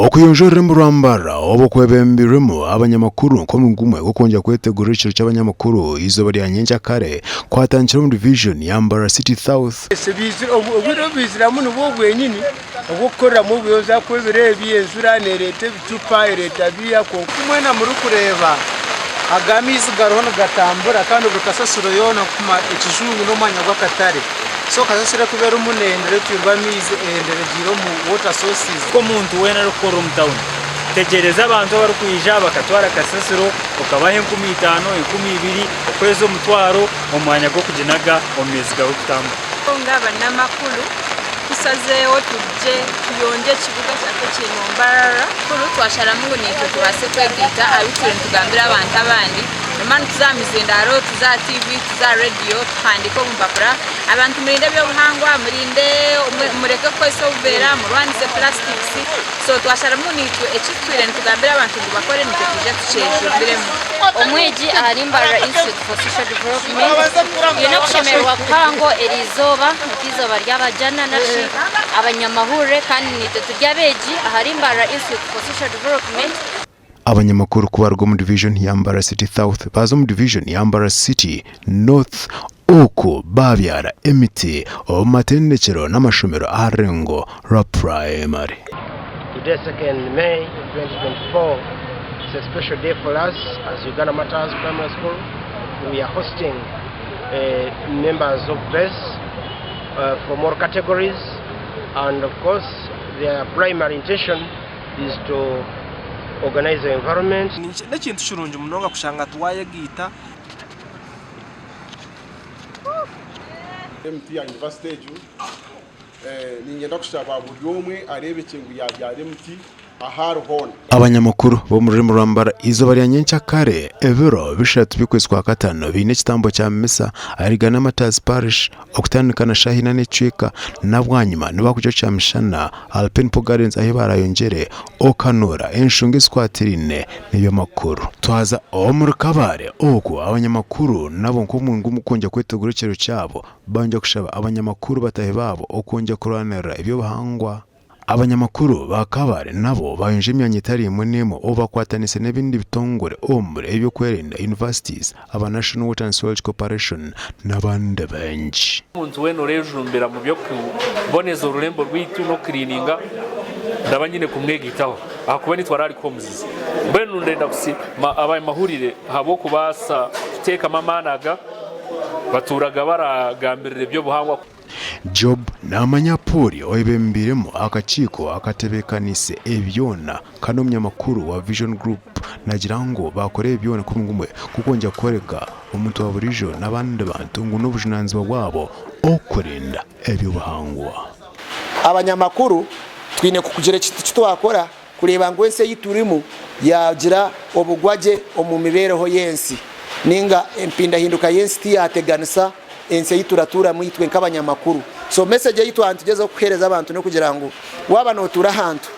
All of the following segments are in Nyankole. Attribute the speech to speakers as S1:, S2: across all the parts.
S1: Okuyonja orurembo rwa Mbarara obu kwebembirwemu abanyamakuru nk'omuringo gumwe gw'okwongyera kwetegurira ekiro ky'abanyamakuru eizooba rya nyenkyakare kwatandikira omu divijoni ya Mbarara City South.
S2: Obwire obu baiziramu nibwo bwenyini obw'okukoreramu obuyonjo ahakuba ebiro ebi enjura neereeta ebicupa ereeta biiha kwonka
S3: Mwena murikureeba aga amaizi gariho nigatambura kandi buri kasasiro yoona ekijungu n'omwanya gw'akatare so kasasiro erikuba erimu neyendera etwirwe amaizi eyendera egiire omu water sources.
S4: Nk'omuntu weena arikukorera omu tawuni, tegyereza abantu abarikwija bakatwara kasasiro okabaha 5000, 2000, okwezi omutwaro omu mwanya gw'okuginaga omu maizi garikutambura.
S5: Ng'abanamakuru tusazeeho tugye tuyonje ekibuga kyaitu ekirimu Mbarara.
S6: Kuru twasharamu ngu naitwe tubaase kwegaita aha bi turiyo nitugambira abantu abandi. Nimara nituza aha mizindaaro, tuza aha tiivi, tuza aha rediyo, tuhandiika omu mpapura. Abantu murinde eby'obuhangwa, murinde, mureke kukozesa obuveera, murwanise pulasitikisi. So twasharamu ngu naitwe eki tutwire nitugambira abantu ngu bakore naitwe twije tukyejumbiremu.
S7: Omwegi ahari Mbarara Institute for Social Development twine okushemererwa kuhango eriizooba nk'eizooba ry'abajana narishi abanyamahurire kandi naitwe turi abeegi ahari Mbarara Institute for Social Development.
S1: Abanyamakuru ku baruga omu divijoni ya Mbarara City South baaza omu divijoni ya Mbarara City North oku baabyara emiti omu matendekyero n'amashomero aha rurengo rwa purayimari.
S2: Today 2nd May 2024 is a special day for us as Uganda Martyrs Primary School. We are hosting members of press from all categories and of course their primary intention is to organize the environment.
S8: N'ekintu kirungi munonga kushanga twayegaita.
S9: Emiti ya yunivasite egyo niinyenda kushaba buri omwe areebekye ngu yaabyara emiti ahu ari hoona.
S1: Abanyamakuru b'omu rurimi rwa Mbara eizooba rya nyenkyakare ebiro bishatu by'okwezi kwa katano baine ekitambo kya misa ahari Ghana Martyrs Parish okutandika na shaaha ina n'ekicweka na bwanyima nibakugira kyamishana ahari Penpo Gardens ahu barayongyere okanuura enshonga ezikwatiraine n'eby'amakuru. Twaza omuri Kabale oku abanyamakuru nabo nk'omuringo gw'okwongyera kwetegura ekiro kyabo bangye kushaba abanyamakuru bataahi baabo okwongyera kurwanirira eby'obuhangwa. Abanyamakuru ba Kabale nabo bayonja emyanya etari emwe n'emwe obu bakwatanise n'ebindi bitongore omuri eby'okwerinda, universities, aba National Water and Sewerage Corporation n'abandi baingi.
S10: Omuntu weena oreejumbira mu by'okuboneza orurembo rwaitu n'okukiriininga ndaba nyine kumwegaitaho ahakuba nitwe araarikuha omuzizi. Mbwenu ndenda kusiima abamahurire ahabw'okubaasa kuteekamu amaani aga batuuraga baragambirira eby'obuhangwa.
S1: Job naamanya Poori oyebembeiremu akakiiko akatebeekaniise ebi byona kandi omunyamakuru wa Vision Group naagira ngu baakora ebi byona nk'omuringo gumwe gw'okwongyera kworeka omuntu wa buriijo n'abandi bantu ngu n'obujunaanizibwa bwabo okurinda eby'obuhangwa.
S11: Abanyamakuru twine kugira ekintu ki twakora kureeba ngu ensi ei turimu yaagira obugwagye omu mibeereho y'ensi ninga empindahinduka y'ensi tiyaateganisa ensi ei turatuuramu itwe nk'abanyamakuru. So message ei twaba nitugyezaho kuheereza abantu n'okugira ngu waaba nootuura ahantu,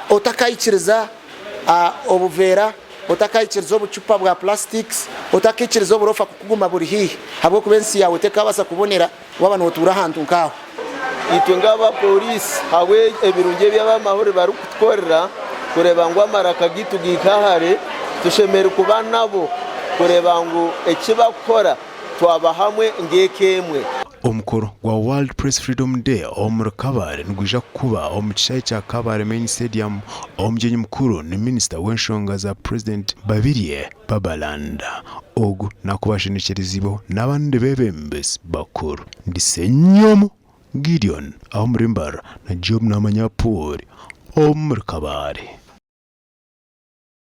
S11: otakaikiriza obuveera, otakaikiriza obucupa bwa plastics, otakaikiriza oburofa kukuguma buri haihi ahabw'okuba ensi yaawe tekaabaasa kubonera waaba nootuura ahantu nk'aho.
S12: Itwe nk'aba pooriisi ahabw'ebirungi ebi ab'amahurire barikutukorera kureeba ngu amaraka gaitu gahika hare, tushemereire kuba nabo kureeba ngu eki barikukora twaba hamwe nk'eka emwe.
S1: Omukoro gwa World Press Freedom Day omuri Kabale nigwija kuba omu kishaayi kya Kabale Main Stadium. Omugyenyi mukuru ni Minisita w'enshonga za Purezidenti Babirye Babalanda. Ogu nakuba ashendekyeriziibweho n'abandi beebembezi bakuru. Ndi Ssenyomo Gideon ah'omuri Mbarara na Job Namanya Paul omuri Kabale.